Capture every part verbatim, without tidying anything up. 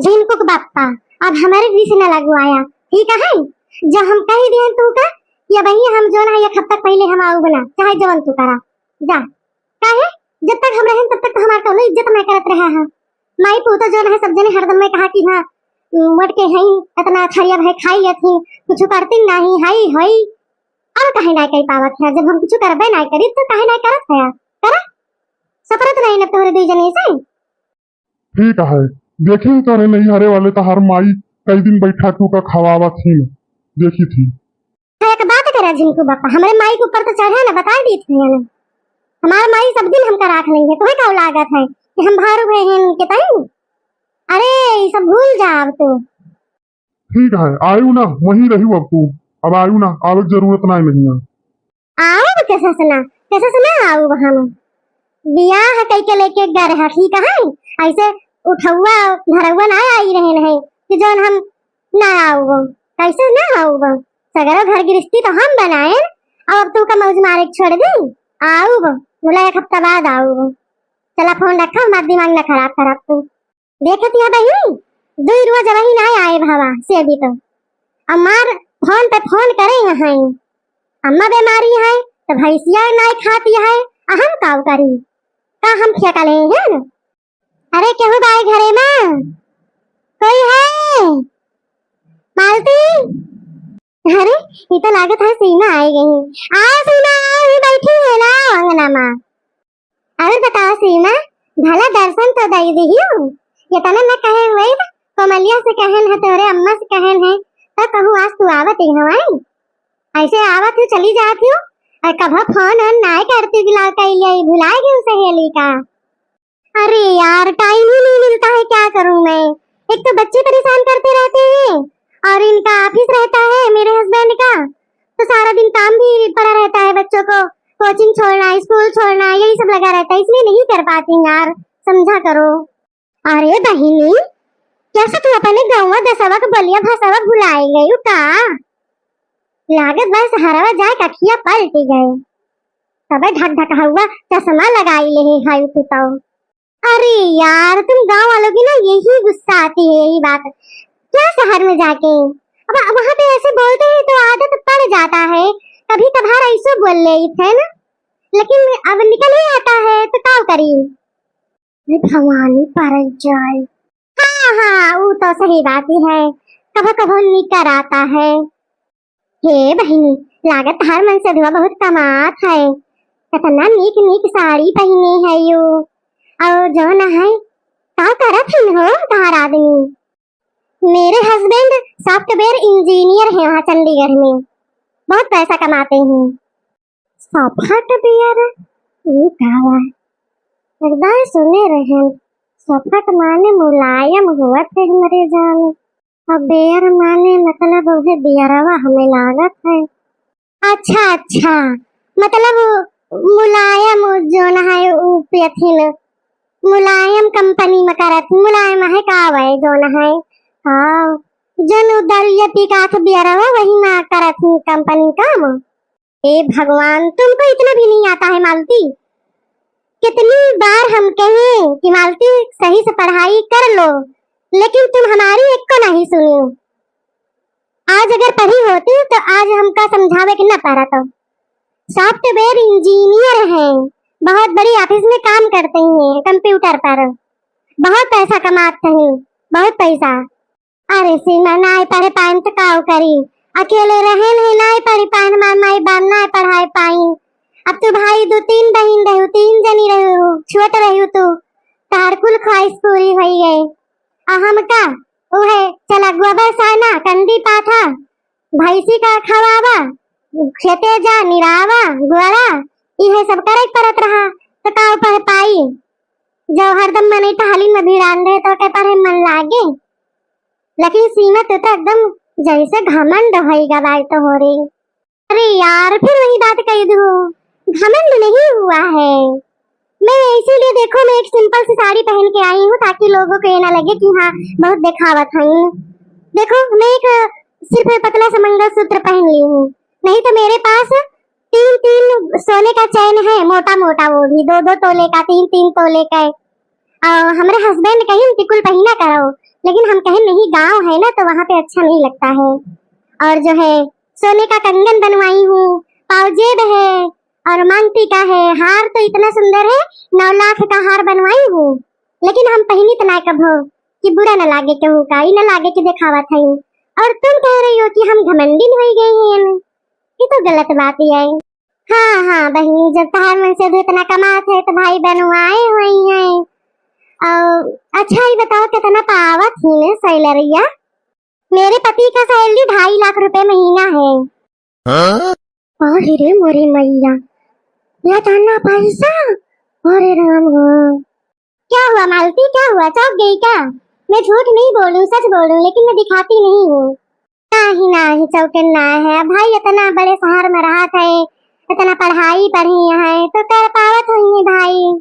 झिनकुक बप्पा, अब हमरे रिस न लगवाया, ठीक है? जो हम कही दिहन तू का, कि अबहीं हम जौन है एक हफ्ता पहिले हम आउब ना, चाहे जौन तू करा, जा। काहे? जब तक हम रहेन तब तक तो हमार कौनो इज्जत ना करत रहा है। माई पूतो जौन है सब जने हरदम में कहा कि हाँ, मोट के हैं, इतना थरिया भर खाई अथी, कुछ करती नहीं, हाई, हाई। अब काहे ना कही पावत है, जब हम कुछ करबे ना करी तो काहे ना करत है? करा? सफरत नहीं न तोहरे दुई जने से। ठीक है, देखी तोरे नैहरे वाले तहार माई कई दिन बैठा तू का खवावत ही, देखी थी। एक बात करा झिनकू बापा, हमरे माई के ऊपर तो चढ़े ना, बता दी थी ना। हमार माई सब दिन हमका राख लेंगे, तुम्हें का लागत है कि हम भारू भए हैं इनके ताई? अरे, ये सब भूल जा अब तू। ठीक है, आयु ना, वहीं रहू अब तू, अब आयु ना, आवे के जरूरत ना नहीं है। आउब कैसे से ना, कैसे से ना आउब हम? बियाह कई के लेके गए रहा, ठीक है? ऐसे उठौआ धरौआ ना आई रहे नहीं कि जौन हम ना आउब, कैसे ना आउब? सगरो घर गृहस्थी तो हम बनाए, अब तू का मौज मारे के छोड़ दी? आउब, बोला एक हफ्ता बाद आउब। चला फोन रखा, हमार दिमाग ना खराब खराब तू। देखत या बहिनी, दुई रोज वही ना आए भावा से अभी तो। हमार फोन पे फोन करे हैं। अम्मा बीमारी है, तो भैंसिया ना खाती है, आ हम काव करी? का हम ठेका ले हैं? अरे केहू बाई घरे में? कोई है? मालती? अरे, ये तो लागत है सीमा आई गई। आओ सीमा, आओ, ही बैठी है ना अंगना में। और बताओ सीमा, भला दर्शन तो दई दिहियो। ये तना न कहे हुए, कोमलिया से कहन है, तोरे अम्मा से कहन है, तो कहूँ आज तू आवत ही हवाई। ऐसे आवत हूँ, चली जात हूँ, और कभो फोन ओन नाय करती, बिलाव कइले, भुलाए गई सहेली का। अरे यार, टाइम ही नहीं मिलता है, क्या करूँ मैं? एक तो बच्चे परेशान करते रहते हैं, और इनका ऑफिस रहता है मेरे हस्बैंड का, तो सारा दिन काम भी पड़ा रहता है, बच्चों को कोचिंग छोड़ना, स्कूल छोड़ना, यही सब लगा रहता है, इसलिए नहीं कर पाती यार, समझा करो। अरे बहिनी, कैसे तू अपने गाँव दसवा के बलिया भसवा भुलाए गयू का? लागत बा शहरवा जाए कखिया पलटी गए। तबे ढक ढक हुआ चश्मा लगाई ले है तू तो। अरे यार, तुम गाँव वालों की ना यही गुस्सा आती है, यही बात। क्या शहर में जाके? अब वहाँ पे ऐसे बोलते हैं तो आदत पड़ जाता है, कभी कभार ऐसे बोल ले है ना, लेकिन अब निकल ही आता है तो का करी? अरे भवानी पर जाए। हाँ, हाँ, वो तो सही बात ही है, कभो कभो निकर आता है। हे बहिनी, लागत हर मन से धुआ बहुत कमात है, कितना नीक नीक साड़ी पहिने है यो, और जो ना है, का करत हिन हो तहार आदमी? मेरे हस्बैंड सॉफ्टवेयर इंजीनियर हैं वहाँ चंडीगढ़ में, बहुत पैसा कमाते हैं। सॉफ्टवेयर? ये का बा? एकदम सुने रहे, सॉफ्ट माने मुलायम हुआ थे हमरे जान, और बेयर माने मतलब उहे बेयरवा हमें लागत है। अच्छा, अच्छा, मतलब उ मुलायम उ जोन है उ पेथिन, मुलायम कंपनी में करत, मुलायम है का वै जोन है? हाँ, जन उ दरुइया पी का आथ बेयरवा वही में करत कंपनी काम। हे भगवान, तुमको इतना भी नहीं आता है मालती? कितनी बार हम कहे कि मालती सही से पढ़ाई कर लो, लेकिन तुम हमारी एक को नहीं सुनी। आज अगर पढ़ी होती तो आज हमका समझावे के न पड़त। सॉफ्टवेयर इंजीनियर हैं, बहुत बड़ी ऑफिस में काम करते हैं कंप्यूटर पर, बहुत पैसा कमाते हैं, बहुत पैसा। अरे सीमा, नाय पढ़े पाइन त काव करी? अकेले रहेन है, नाय पढ़ी पाइन, हमार माई बाप नाय पढ़ाए पाइन। अब तू भाई दो तीन बहिन रहू, तीन जनी रहू, छोट रहू तू, तहार कुल ख्वाहिश पूरी होई गई। आ हम का? उहे चला गोबर साना, कंदी पाथा, भैंसी का खवावा, खेते जा, निरावा, गोड़ा, इहे सब करे के पड़त रहा, तो का पढ़ पाई? जब हरदम मनई टहलिन में भिड़ान रहे, तो के पढ़े मन लागे? लेकिन सीमा, तू तो एकदम जैसे घमंड होई गा बाई तो हो रही। अरे यार, फिर वही बात कह दू, घमंड नहीं हुआ है। मैं इसीलिए, देखो, मैं एक सिंपल सी साड़ी पहन के आई हूँ, ताकि लोगों को ये ना लगे कि हाँ, बहुत दिखावत है। देखो, मैं एक सिर्फ पतला सा मंगलसूत्र पहन ली हूँ, नहीं तो मेरे पास तीन तीन सोने का चैन है, मोटा मोटा, वो भी दो दो तोले का, तीन तीन तोले का है। और हमरे husband कहिन कि कुल पहिना करो, लेकिन हम कहिन नहीं, गाँव है ना तो वहाँ पे अच्छा नहीं लगता है। और जो है सोने का कंगन बनवाई हूँ, पावजेब है और मांग टीका है, हार तो इतना सुंदर है, नौ लाख का हार बनवाई हूँ, लेकिन हम पहिनी तो ना कभो कि बुरा न लागे केहू का, ई न लागे कि देखावत है। और तुम कह रही हो कि हम घमंडिन हो गई हैं, ये तो गलत बात है। हाँ हाँ बहिनी, जब तहार मन से इतना कमात है तो भाई बनवाए हुई हैं। और अच्छा ही बताओ, कितना पावत ही ने सैलरिया? मेरे पति का सैलरी ढाई लाख रुपए महीना है। हाँ? अरे रे मोरी मैया, या जाना पैसा। अरे राम हो। क्या हुआ मालती, क्या हुआ, चौंक गई क्या? मैं झूठ नहीं बोलूं, सच बोलूं, लेकिन मैं दिखाती नहीं हूँ। नाही नाही चौकन ना है भाई, इतना बड़े शहर में रहा थे, इतना पढ़ाई पढ़ी है तो कर पावत होंगे भाई।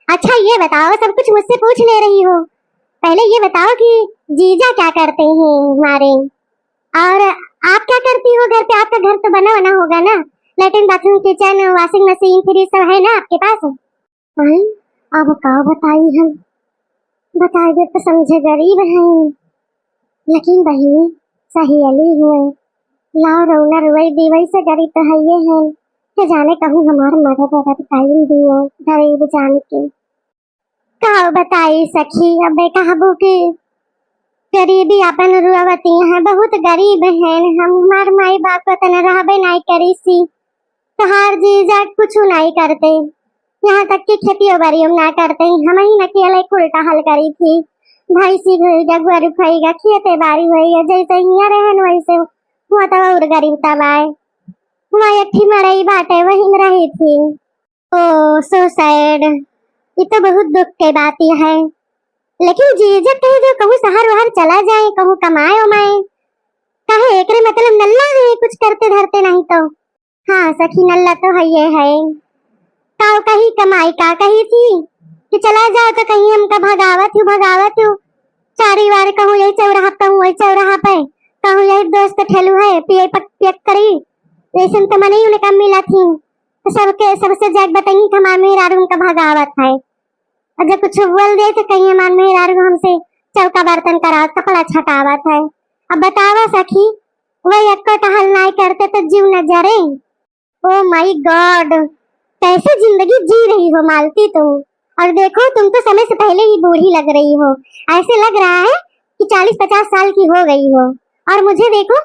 अच्छा ये बताओ, सब कुछ मुझसे पूछ ले रही हो, पहले ये बताओ कि जीजा क्या करते हैं हमारे, और आप क्या करती हो घर पे? आपका घर तो बना बना होगा ना, लेटरिन बाथरूम किचन वाशिंग मशीन फ्रिज सब है ना आपके पास? आई, अब का बताई हम, बताई दे तो समझे गरीब हैं, लेकिन बहिनी सहेली हुए, लाओ रौना रुई दीवई से गरीब तो है ये है, के जाने कहूँ हमार मदद वदद कइल दियो गरीब जान के। का बताई सखी, अबे कहबू कि गरीबी अपन रुआवती हैं, बहुत गरीब हैं हम, हमार माई बाप को तने रहबे नहीं करी सी। तहार जीजा कुछ नहीं करते, यहाँ तक कि खेतियो बाड़ी हम ना करते, हम ही न अकेले कुल टहल करी थी। भैंसी होइगा, गोरू होइगा, खेते बाड़ी होइगा, जैसे हियाँ रहन वैसे हुआँ तो और गरीब तबाए। हुआँ एक ठी मड़ई बाटे, वही में रही थी। ओ so sad, ये तो बहुत दुख के बात ही है। लेकिन जीजा कहे जो कहूँ शहर वहर चला जाए, कहूँ कमाए उमाए, कहे एकरे मतलब नल्ला है, कुछ करते धरते नहीं तो। हाँ सखी, नल्ला तो है ये है। का कही कमाई का कही थी कि चला जाओ तो कहीं हमका भगावत हूँ, भगावत हूँ। चारी वार कहूँ यही चौराहा पे, कहूँ वही चौराहा पे, कहूँ यही दोस्त ठेलू है, पिए पक पियक करी। जैसे तो मने ही उन्हें कम मिला थी। तो सबके, सबसे जाके बताइए कि हमारे मेहरारू उनका भगावत है। और जब कुछ बोल दे तो कहीं हमार मेहरारू हमसे चौका बर्तन करावत, कपड़ा छटावत है। अब बतावा सखी, वही एक्को टहल नाई करते तो जीव न जरे। Oh my God, कैसे जिंदगी जी रही हो मालती तुम। और देखो, तुम तो समय से पहले ही बूढ़ी लग रही हो, ऐसे लग रहा है कि चालीस पचास साल की हो गई हो। और मुझे देखो,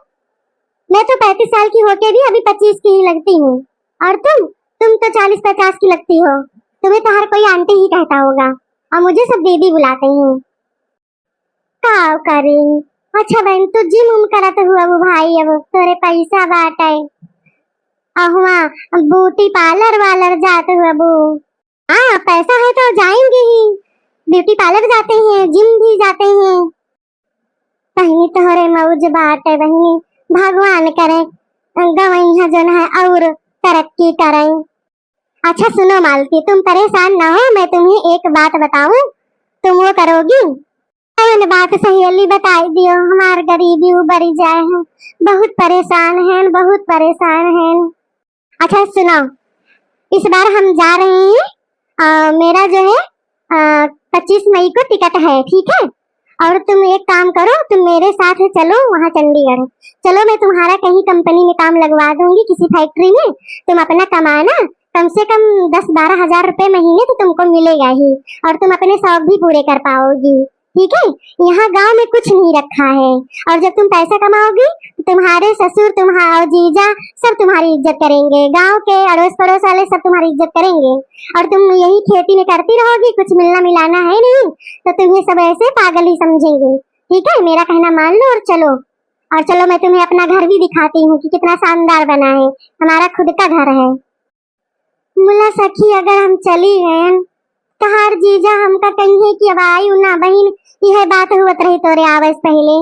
मैं तो पैंतीस साल की होके भी अभी पच्चीस की ही लगती हूँ। और तुम, तुम तो चालीस पचास की लगती हो। तुम्हें तो हर कोई आंटी ही कहता होगा, और मुझे सब दीदी बुलाते हैं। का करी? अच्छा बहन, तू जिम उम करत हुआ वो भाई, अब तोरे पैसा बाटे, और हुआ ब्यूटी पार्लर वालर जात हुआ वो। हाँ, पैसा है तो जाएंगे ही, ब्यूटी पार्लर जाते हैं, जिम भी जाते हैं। बहिनी तोहरे मौज बाटे बहिनी, भगवान करे गवैया जौन है और तरक्की करे। अच्छा सुनो मालती, तुम परेशान ना हो, मैं तुम्हें एक बात बताऊं, तुम वो करोगी? कौन बात सहेली बताई दियो, हमार गरीबी उबरी जाए है, बहुत परेशान है, बहुत परेशान है। अच्छा सुनो, इस बार हम जा रहे हैं, अ, मेरा जो है, अ, पच्चीस मई को टिकट है, ठीक है? और तुम एक काम करो, तुम मेरे साथ चलो वहाँ चंडीगढ़। चलो, मैं तुम्हारा कहीं कंपनी में काम लगवा दूंगी, किसी फैक्ट्री में। तुम अपना कमाना, कम से कम दस बारह हजार रुपए महीने तो तुमको मिलेगा ही, और तुम अपने शौक भी पूरे कर पाओगी। ठीक है, यहाँ गांव में कुछ नहीं रखा है, और जब तुम पैसा कमाओगी तो तुम्हारे ससुर, तुम्हारा जीजा, सब तुम्हारी इज्जत करेंगे, गांव के अड़ोस पड़ोस वाले सब तुम्हारी इज्जत करेंगे। और तुम यही खेती में करती रहोगी, कुछ मिलना मिलाना है नहीं, तो तुम्हें सब ऐसे पागल ही समझेंगे। ठीक है, मेरा कहना मान लो और चलो। और चलो, मैं तुम्हें अपना घर भी दिखाती हूँ कि कितना शानदार बना है, हमारा खुद का घर है। मुला सखी, अगर हम चली गयन, तहार जीजा हमका कहिए कि अब आई ना बहिन, यह बात हुवत रही तोरे आवे से पहले।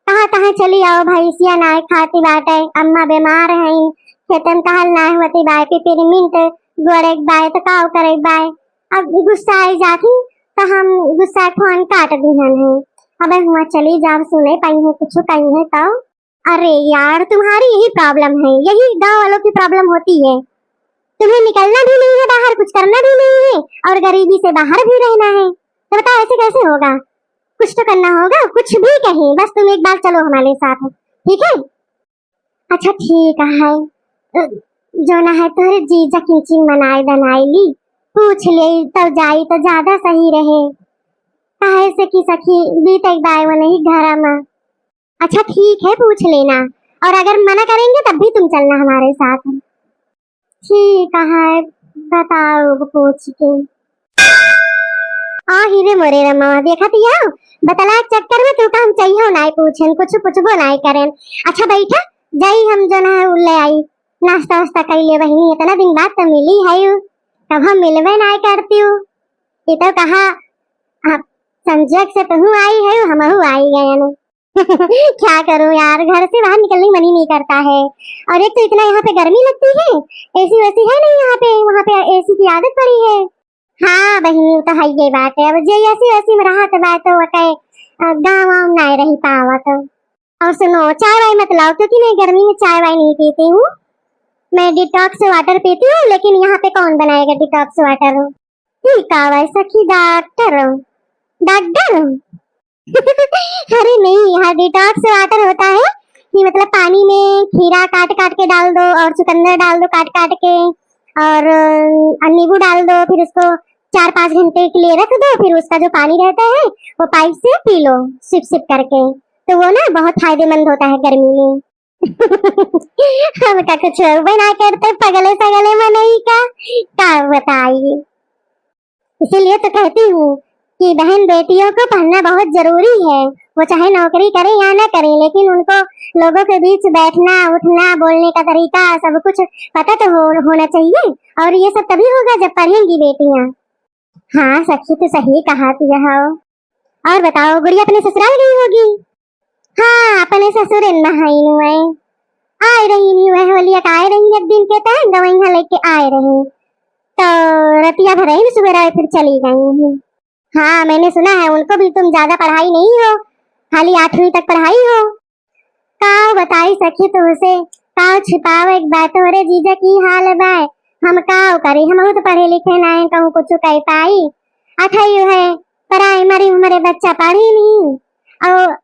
कहाँ कहाँ चली आओ, भैंसिया नाय खाती बाटे, अम्मा बीमार हैं, खेतन तहल नाय होती बाय, पिपरमिंट गोड़े के बाय, तो काव करे के बाय। अब गुस्सा आई जाती, तो हम गुस्सा फोन काट दिहन है। अब हुआ चली जाओ, सुने पाई है, कुछ कही है तो। अरे यार, तुम्हारी यही प्रॉब्लम है, यही गांव वालों की प्रॉब्लम होती है। तुम्हें निकलना भी नहीं है बाहर, कुछ करना भी नहीं है और गरीबी से बाहर भी रहना है। तो बताओ, ऐसे कैसे होगा? कुछ तो करना होगा, कुछ भी कहें, बस तुम एक बार चलो हमारे साथ, ठीक है? अच्छा ठीक है, अ, जौन है तोहरे जीजा किंचिन मनाए बनाए ली, पूछ ले तब जाई तो ज्यादा सही रहे, काहे से कि सखी बीते एक बाय वो नहीं घर में। अच्छा ठीक है, पूछ लेना, और अगर मना करेंगे तब भी तुम चलना हमारे साथ। ठीक है, बताओ पूछ के। आ ही रे मोरे रमा, देखा तो याओ, बतला के चक्कर में तू का हम चाहिए नाय पूछेन, कुछ पूछबो नाय करेन। अच्छा बैठा, जाई हम जौन है उ ले आई, नाश्ता वास्ता कर ले बहिनी, इतना दिन बाद तो मिली है यू, कब हम मिलबे नाय करती हूँ। ये तो कहा आप संजोग से तू आई है, हमहू आई गए। क्या करूं यार, घर से बाहर निकलने मन ही नहीं करता है। और एक तो इतना यहाँ पे गर्मी लगती है, एसी वेसी है नहीं यहाँ पे, वहाँ पे एसी की आदत पड़ी है। हाँ बहिनी, वो तो है ये बात है। अब जे एसी वेसी में रहा तो बात तो वकै, अ, गाँव वाँव ना रही पावत। और सुनो, चाय वाय मत लाओ, क्योंकि मैं गर्मी में चाय वाय नहीं पीती हूँ। मैं डिटॉक्स वाटर पीती हूँ, लेकिन यहाँ पे कौन बनाएगा डिटॉक्स वाटर? ठीक है सखी, डॉक्टर, डॉक्टर। अरे नहीं, यहाँ डिटॉक्स वाटर होता है कि मतलब पानी में खीरा काट काट के डाल दो और चुकंदर डाल दो काट काट के और, अ, नींबू डाल दो, फिर उसको चार पाँच घंटे के लिए रख दो, फिर उसका जो पानी रहता है वो पाइप से पी लो, सिप सिप करके। तो वो ना बहुत फायदेमंद होता है गर्मी में। हम का कुछ ना करते, पगले सगले मनई का, का बताइए। इसीलिए तो कहती हूँ कि बहन बेटियों को पढ़ना बहुत जरूरी है। वो चाहे नौकरी करें या ना करें, लेकिन उनको लोगों के बीच बैठना, उठना, बोलने का तरीका, सब कुछ पता तो हो, होना चाहिए। और ये सब तभी होगा जब पढ़ेंगी बेटियाँ। हाँ सखी, तू सही कहा तू हो। और बताओ, गुड़िया अपने ससुराल गई होगी? हाँ, अपने ससुर इन महाइन हुए आए रही, नहीं हुए होलिया का आए रही, एक दिन के तय गवैया लेके आए रही, तो रतिया भर ही सुबह आए, फिर चली गई हैं। हाँ, मैंने सुना है उनको भी तुम ज्यादा पढ़ाई नहीं हो, खाली आठवीं तक पढ़ाई हो। का बताई सखी तुमसे, का छिपावे एक बात, तोहरे जीजा की हाल है बाय, हम का करी, हम तो पढ़े लिखे ना है, कहूँ कुछ कह पाई। अठई है, प्राइमरी में हमरे बच्चा पढ़ी नहीं, और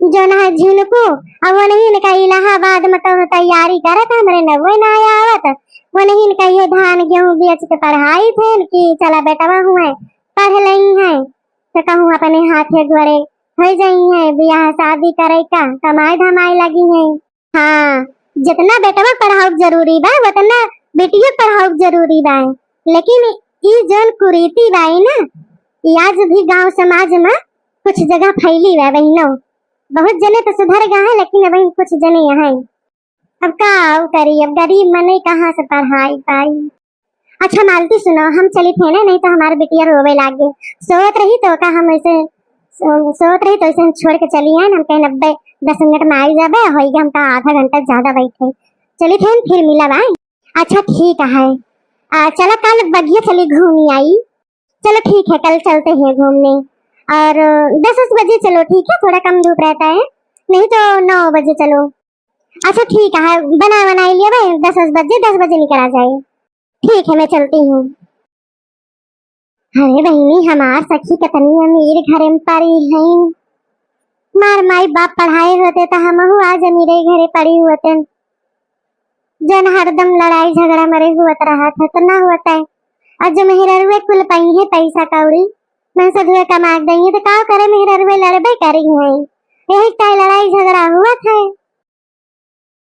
जौन है झिनकू, अब वो नहीं इनका इलाहाबाद में कहूँ तैयारी करत, हमरे नवे ना आवत, वो नहीं इनका ये धान गेहूँ बेच के पढ़ाई थे कि चला बेटवा हुए पढ़ लई है, तो कहूँ अपने हाथे गोड़े हो जाई है, बियाह शादी करे का कमाए धमाए लगी है। हाँ, जितना बेटवा पढ़ाउक जरूरी बा, उतना बेटिया पढ़ाउक जरूरी बा। लेकिन ई जौन कुरीति बा ना, ई आज भी गांव समाज में कुछ जगह फैली बा बहिनो। बहुत जने तो सुधर गए हैं, लेकिन अबहीं कुछ जने हैं। अब का करी, अब गरीब मनई कहाँ से पढ़ाई पाई। अच्छा मालती सुनो, हम चली थे ना, नहीं तो हमार बिटिया रोवे लागे। सोवत रही तो का हम ऐसे सो, सोवत रही तो ऐसे हम छोड़ के चली आए, हम कहे नब्बे दस मिनट में आई जाबे, होई गए हमका आधा घंटा ज्यादा बैठे। चली थे, फिर मिला बाय। अच्छा ठीक है, आ, चला कल बगिया चली घूमी आई। चलो ठीक है, कल चलते हैं घूमने, और दस बजे चलो, ठीक है, थोड़ा कम धूप रहता है, नहीं तो नौ बजे चलो। अच्छा ठीक है, बना बनाई लिया बाय, दस बजे, दस बजे निकला जाए। ठीक है, मैं चलती हूँ। अरे बहिनी, हमार सखी कितनी अमीर घरे में पड़ी हैं। मार माई बाप पढ़ाए होते तो हमहू आज अमीरे घरे पड़ी होते। जन हरदम लड़ाई झगड़ा मरे हुआ रहत है तो ना होता है। और जो मेहररुए कुल पई है पैसा कौड़ी, मैं सधुए कमा के देंगे तो का करे, मेहररुए लड़बे करी हैं, यही ताई लड़ाई झगड़ा हुआ था।